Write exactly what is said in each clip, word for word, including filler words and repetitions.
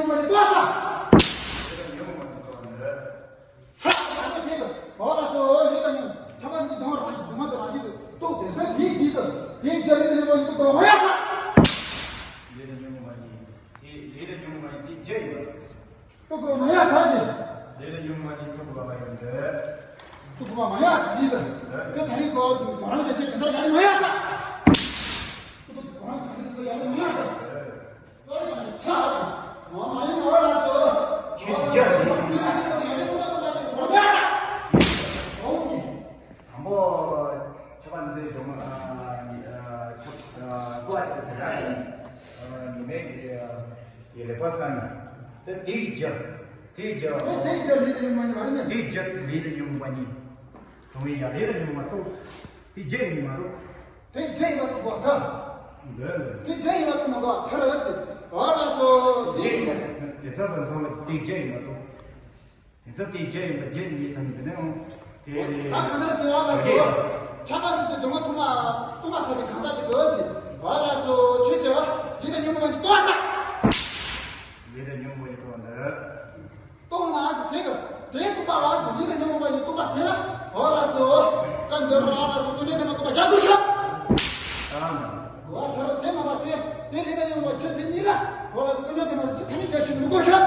ལ་ཏོག་ཙམ། ཚ་ལ་ཐེབས་པ། འོ་ལགས་སོ། ལས་དང་ཉོན། ཁྱབ་པ་འདི་སྡོང་བ་རང་གི་སྡུག་བསྔལ་དུ་རང་བཞིན་དུ་རྟོགས་ཏེ་ས་དེའི་རྗེས་སུ་དེའི་རྗེས་ལས་དང་ཉོན་པ་ཉིད་རྟོགས་པ་མ་ཡིན་པ། ལས་དང་ཉོན་པ་ཉིད་དེ་ལས་དང་ཉོན་པ་ཉིད་དེའི་རྗེས་ཡིན་པ། རྟོགས་པ་མ་ཡིན་པ་ཞེས། ལས་དང་ཉོན་པ་ཉིད་རྟོགས་པ་མ་ཡིན་པ། རྟོགས་པ་མ་ཡིན་པ་ཞེས། ཀྱི་ད་རིང་གོ་དོ་རང་གི་ཆེད་དུ་ཡང་མ་ཡིན་པ། རྟོགས་པ་རང་གི་ཆེད་དུ་ཡང་མ་ཡིན་པ། དང་པོ་ཁྱད་པར་འདི་ཚོའི་སྡོང་བོ། ཨ། ཨ། ཁྱད་པར་འདི་ཚོའི་སྡོང་བོ། ཨ། ཨ། ཁྱད་པར་དེ་ལ་ཉི་མའི་གི་ལེགས་པར་བསམ་ནས། དེ་དེའི་རྒྱུ། དེའི་རྒྱུ། དེའི་རྒྱུ་ལས་དང་ཉོན་པ་ཉིད་མ་རེད་ནི། དེའི་རྒྱུ་ལས་དང་ཉོན་པ་ཉིད། སྡོང་བོའི་ཡ་ལས་དང་ཉོན་པ་རྟོགས། དེའི་རྒྱུ་ཡིན་མ་རྟོགས། དེའི་རྒྱུ་ཡིན་པ་རྟོགས་པ་ལྟར། འདོད། དེའི་རྒྱུ་ཡིན་པ་རྟོགས་མ་གོ་ཐར་ཟེར། འོ་ལགས་སོ། དེའི་རྒྱུ། དེ་ཚོ་དང་མཚུངས་པ་དེའི་རྒྱུ་ཡིན་པ་རྟོགས། དེ་ཚོ་དེའི་རྒྱུ་ཡིན་པ་རྒྱུ་ཡིན་ཙམ་དེ་ནས་འོང་། དེ་ད་གང་ལྟར་དེ་འོ་ལགས་སོ། ཁྱད་པར་འདི་ཚོའི་སྡོང་བོ་ཐོག་མ་སྟོང་པ་ཐར་པའི་གང་ཟག་གི་འདོད་ཟེར། འོ་ལགས་སོ། ཁྱོད་ཀྱིས་ལས་དང་ཉོན་མོངས་པ་ཉིད་རྟོགས་པ་ལྟར། ལས་དང་ཉོན་མོངས་པ་ཉིད་རྟོགས་པ་ལྟར། རྟོགས་ན་ཟེར་དེ་གི་དེ་རྟོགས་པ་ལ་ཟེར། ལས་དང་ཉོན་མོངས་པ་ཉིད་རྟོགས་པ་དེ་ལ། འོ་ལགས་སོ། ཀ་འདི་ར་ལགས་སོ། ཀུན་འབྱུང་དེ་མ་རྟོགས་པ་བརྒྱ་སྟོང་ཞིག། ཨ་མ། འོ་ད་རུང་དེ་མ་པ་དེ་དེ་ལས་དང་ཉོན་མོངས་པ་ཆོས་ཅན་གཉིས་ལ། འོ་ལགས་སོ། ཀུན་འབྱུང་དེ་མ་ཟེར་ཆོས་ཐ་སྙད་བརྒྱ་ཞིག་མི་དགོས་ཞིག།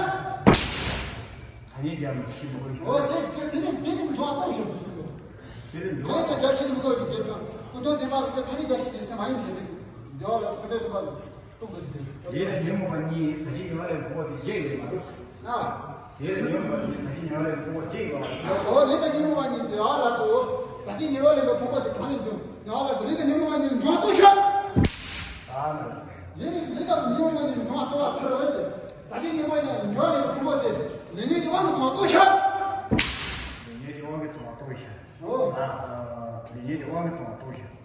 ཐ་སྙད་བརྒྱ་ཞིག་མི་དགོས་ཞིག། འོ་དེ་ཆོས་ཐ་སྙད་དེ་ནི་མཐོང་བ་རྟོགས་ཞིག་དེ་དེ་དེ་ལས་ཆོས་བརྒྱ་ཞིག་མི་དགོས་ཞིག། དེ་དང་ཀུན་འབྱུང་དེ་མ་ཟེར་ཆོས་ཐ་སྙད་བརྒྱ་ཞིག་དེ་ཚེ་མ་ཡིན་ཞིག། འོ་ལགས་སོ། ཀུན་འབྱུང་དེ་མ། ལས་དང་ཉོན་མོངས་པ་ཉིད་ཟག་བཅས་ཉེ་བར་ཡོད་པའི་ཕུང་པོ་དེ་བརྒྱད་ཡོད་མ་གཏོགས། ཨ། ལས་དང་ཉོན་མོངས་པ་ཉིད་ཟག་བཅས་ཉེ་བར་ཡོད་པའི་ཕུང་པོ་གཅིག་ཡོད་པ། འོ་ལས་དང་ཉོན་མོངས་པ་ཉིད་དེ། འོ་ལགས་སོ། ཟག་བཅས་ཉེ་བར་ཡོད་པའི་ཕུང་པོ་དེ་གང་ནས་འབྱུང་། འོ་ལགས་སོ། ལས་དང་ཉོན་མོངས་པ་ཉིད་འབྱུང་བ་རྟོགས་ཤོག། ཨ་ནི། ལས་ལས་དང་ཉོན་མོངས་པ་ཉིད་འབྱུང་བ་རྟོགས་པ་ཐར་རོ་ཟེར། ཟག་བཅས་ཉེ་བར་ཉིད་འབྱུང་བ་ཡོད་པའི་ཕུང་པོ་དེ་ལས་ཉོན་གྱི་དབང་གིས་བྱུང་བ་རྟོགས་ཤོག། ལས་ཉོན་གྱི་དབང་གིས་བྱུང་བ་རྟོགས་ཤོག། འོ། ཨ། ལས་ཉོན་གྱི་དབང་གིས་བྱུང་བ་རྟོགས་ཤོག།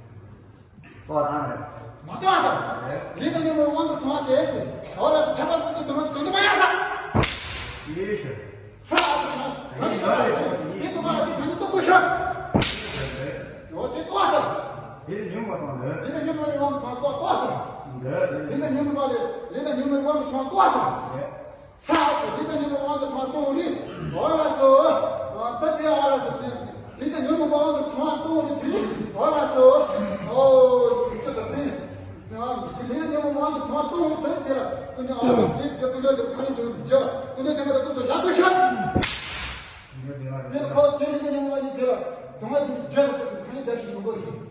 ལྟོ་དང་རེད། མ་ལྟོ་དང་། རེད། ལས་དང་ཉོན་མོངས་པའི་དབང་གིས་བྱུང་བ་དེ་ཟེར། འོ་ལགས་སོ། ཁྱད་པར་དེ་ཚོ་དོན་དུ་མ་ཡང་དང་། ཡེ་ཤེས། ས་ཨ་དང་། ད་ནི་ལྟོ་དང་། དེ་དུ་མ་ལ་དེ་ད་ནི་ལྟོ་དགོས་ཤོག། རེད། འོ་དེ་ལྟོ་དང་། ལས་དང་ཉོན་མོངས་པ་དང་རེད། ལས་དང་ཉོན་མོངས་པའི་དབང་གིས་བྱུང་བ་ལྟོ་དང་། རེད། ལས་དང་ཉོན་མོངས་པ་ལས་ལས་དང་ཉོན་མོངས་པའི་དབང་གིས་བྱུང་བ་ལྟོ་དང་། རེད། ས་ཨ་དང་། ལས་དང་ཉོན་མོངས་པའི་དབང་གིས་བྱུང་བ་ལྟོ་རེད། འོ་ལགས་སོ། ད་དེ་ཨ་ལགས་སོ། དེ་ལས་དང་ཉོན་མོངས་པའི་དབང་གིས་བྱུང་བ་ལྟོ་རེད་དེ། འོ་ལགས་སོ། ཨོ་ཅི་ད་དེ། ལས་དང་ཉོན་མོངས་པའི་དབང་གིས་བྱུང་བ་ལྟོ་རེད་དེ། དེ་ལ་ཀུན་འབྱུང་ཨ་ལགས་སོ། དེ་ཀུན་འབྱུང་དེ་ག་རེ་འབྱུང་རྒྱུ། ཀུན་འབྱུང་དེ་མ་ད་ཏོག་ཙམ་བཞག་དགོས་ཤག། དེ་ཁོ་དེ་ལས་དང་ཉོན་མོངས་པ་ཉིད་དེ་ལ་སྡུག་བསྔལ་དེ་འཇལ་ཚུལ་ཐ་སྙད་བརྒྱ་ཞིག་མི་དགོས་ཤིང་།